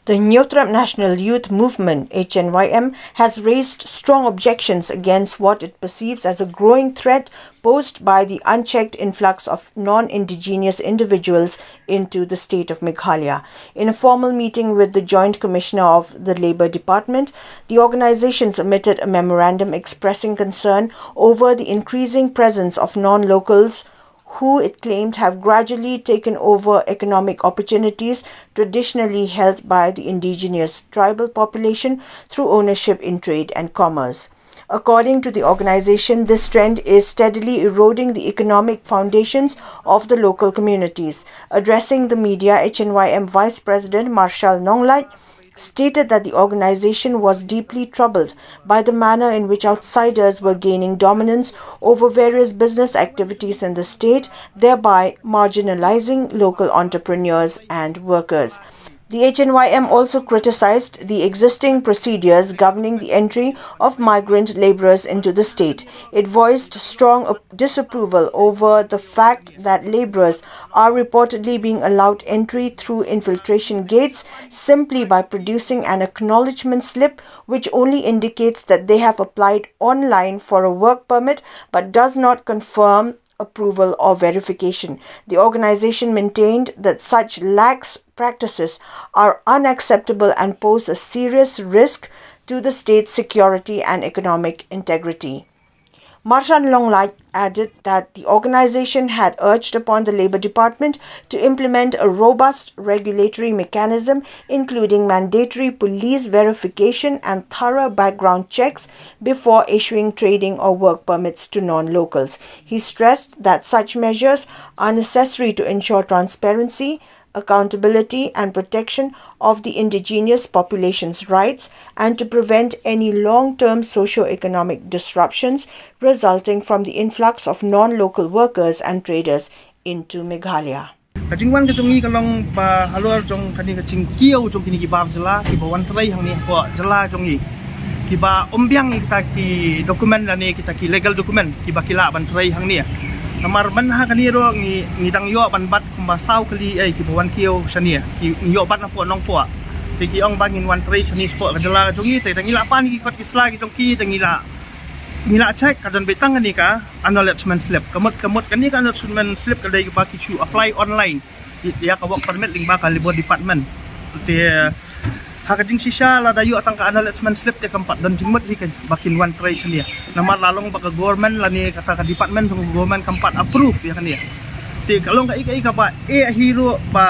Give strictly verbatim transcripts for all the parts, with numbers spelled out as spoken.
The Hynñiewtrep National Youth Movement, H N Y M, has raised strong objections against what it perceives as a growing threat posed by the unchecked influx of non-indigenous individuals into the state of Meghalaya. In a formal meeting with the Joint Commissioner of the Labour Department, the organisation submitted a memorandum expressing concern over the increasing presence of non-locals who it claimed have gradually taken over economic opportunities traditionally held by the indigenous tribal population through ownership in trade and commerce. According to the organization, this trend is steadily eroding the economic foundations of the local communities. Addressing the media, H N Y M Vice President Marshal Nonglait stated that the organization was deeply troubled by the manner in which outsiders were gaining dominance over various business activities in the state, thereby marginalizing local entrepreneurs and workers. The H N Y M also criticized the existing procedures governing the entry of migrant laborers into the state. It voiced strong disapproval over the fact that laborers are reportedly being allowed entry through infiltration gates simply by producing an acknowledgement slip, which only indicates that they have applied online for a work permit but does not confirm approval or verification. The organization maintained that such lax practices are unacceptable and pose a serious risk to the state's security and economic integrity. Marshal Nonglait added that the organization had urged upon the Labour Department to implement a robust regulatory mechanism, including mandatory police verification and thorough background checks, before issuing trading or work permits to non-locals. He stressed that such measures are necessary to ensure transparency, accountability and protection of the indigenous population's rights and to prevent any long-term socio-economic disruptions resulting from the influx of non-local workers and traders into Meghalaya. Ka jingwan ka jong ngi ka long ba halor jong kane ka jingkiew jong kine ki bar jylla kiba wan trei hangne hapoh jylla jong ngi, kiba ym biang ïa kita ki document lane kita ki legal document kiba ki lah ban trei hangne. Namar mynha kane ruh ngi, ngi dang ïoh ban bat kumba saw kali ei kiba wan kiew shane, ki ngi ïoh bat napoh Nongpoh. Te ki ong ba ngin wan trei shane shapoh ka jylla ka jong ngi, te da ngi lah pan ki kot ki sla ki jong ki, da ngi lah, ngi lah check, ka don beit tang kane ka acknowledgement slip. Ka mut, ka mut kane ka acknowledgement slip ka dei kaba ki shu apply online ïa ka work permit lyngba ka Labour Department. Te ha ka jingshisha lada ïoh tang ka acknowledgement slip te kam pat don jingmut hi ka ba kin wan trei shane. Namar la long ba ka government lane kata ka department jong ka government kam pat approve ïa kane. Te ka long kaei kaei kaba eh hi ruh ba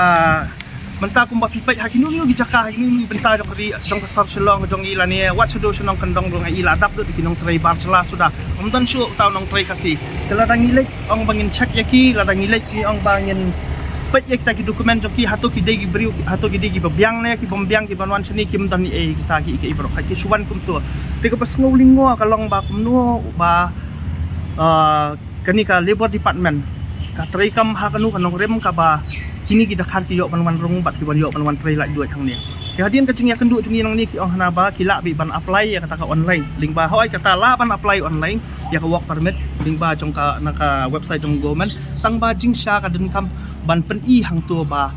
mynta kumba phi peit ha kino kino ki jaka, ha kino kino ki bynta jong ka ri, jong ka sor Shillong jong ngi lane wat shadoh shnong kyndong ruh nga i la dap lut ki nongtrei bar jylla suda. Ym don shuh uta u nongtrei Khasi. Te lada ngi leit ong ba ngin check ïa ki, lada ngi leit ngi ong ba ngin peit ïa kita ki document jong ki, hato ki dei ki briew, hato ki dei kiba biang ne ki bym biang kiban wan shane, kim don ei kita ki, ki baroh ki shu wan kumto. Te kaba sngew lyngngoh ka long ba kumno ba, ah, kane ka Labour Department ka trei kam ha kano ka nongrim kaba kine ki dkhar ki ïoh ban wan rung bad kiban ïoh ban wan trei laitluid hangne. Te hadien ka jingïakynduh jong ngi nangne ki ong hana ba ki lah beit ban apply ïa kata ka online. Lyngba hooid kata lah ban apply online ïa ka work permit lyngba jong ka na ka website jong government. Tang ba jingshisha ka donkam ban pyni hangto ba,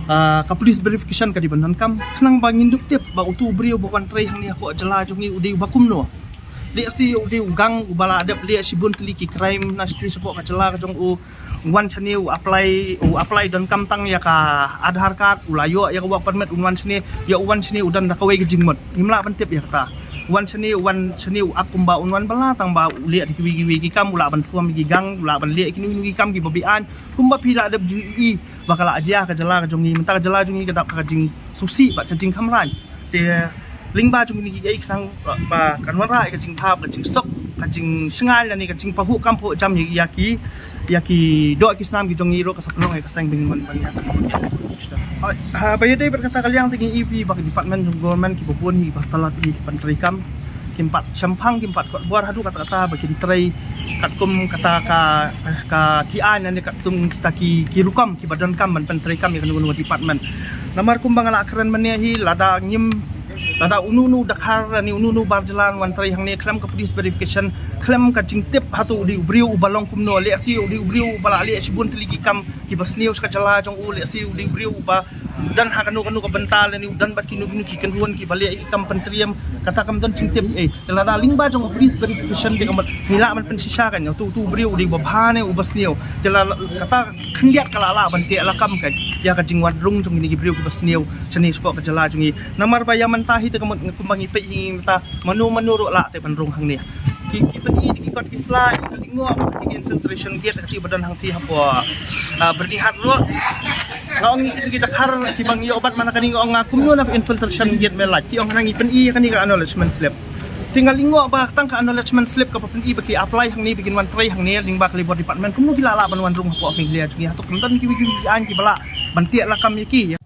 ah, ka police verification ka dei ban donkam. Khnang ba ngin dup tip ba uto u briew ba wan trei hangne hapoh jylla jong ngi u dei uba kumno. Lehse u dei u gang uba la dep leh shibun tylli ki crime na shnong shapoh ka jylla ka jong u. U wan shane u apply, u apply donkam tang ïa ka Aadhaar card, u la ïoh ïa ka work permit, u wan shane, ïa u wan shane u don da kawei ka jingmut. Ngim lah ban tip ïa kata. U wan shane, u wan shane u ak kumba un wan bylla tang ba u leh da kiwei kiwei ki kam, u lah ban form ki gang, u lah ban leh kino kino ki kam kiba beaiñ. Kumba phi la dep ju i ba ka la jia ka jylla ka jong ngi, mynta ka jylla jong ngi ka dap ka jingsngewsih bad ka jingkhamrai. Te lyngba jong ngi ki ei khnang ba, ba kan wanrah ïa ka jingthap, ka jingsuk, ka jingshngaiñ lane ka jingpynhuh kam pynhuh jam ïa, ïa ki, ïa ki doh ki snam ki jong ngi ruh ka sa pynlong ïa ka seng ba ngin wan ban ïa ka. Ha, ba ïadei bad kata ka liang te ngi i ba ka department jong government kiba bun hi ba tlot hi ban trei kam. Kim pat shemphang, kim pat kot bor haduh katta katta ba kin trei katkum kata ka, ka, ka ki aiñ lane katkum kita ki, ki rukom kiba donkam ban pyntrei kam ïa kano kano department. Namar kumba nga la kren mynne hi lada ngim Lada uno uno u dkhar ne uno uno u bar jylla un wan trei hangne khlem ka police verification, khlem ka jingtip hato u dei u briew uba long kumno, lehse u dei u briew uba la leh shibun tylli ki kam kiba sniew sha ka jylla jong u, lehse u dei u briew uba don ha kano kano ka bynta lane u don bad kino kino ki kynhun kiba leh ki kam pyntriem, kata kam don jingtip. Eh, te lada lyngba jong ka police verification te ka mut ngi lah ban pynshisha kan ïa uto uto u briew u dei uba bha ne uba sniew. Te la kata khyndiat ka la lah ban teh lakam kan ïa ka jingwan rung jong kine ki briew kiba sniew shane shapoh ka jylla jong ngi. Namar ba ïa mynta hi te ka mut kumba ngi peit hi mynta mano mano ruh lah te ban rung hangne. Ki ki pyni ki kot ki sla, ka lyngngoh ba ka infiltration gate ka ti ba don hangti hapoh, ah, Byrnihat ruh. Nga ong ïa ki dkhar kiba ngi ïoh bat man ha kane, nga ong nga kumno na infiltration gate me lait. Ki ong hangne ngi pyni ïa kane ka acknowledgement slip. Te nga lyngngoh ba tang ka acknowledgement slip kaba pyni ba ki apply hangne ba kin wan trei hangne lyngba ka Labour Department, kumno ki lah lah ban wan rung hapoh Meghalaya jong ngi? Hato kam don kiwei kiwei ki aiñ kiba lah ban teh lakam ïa ki?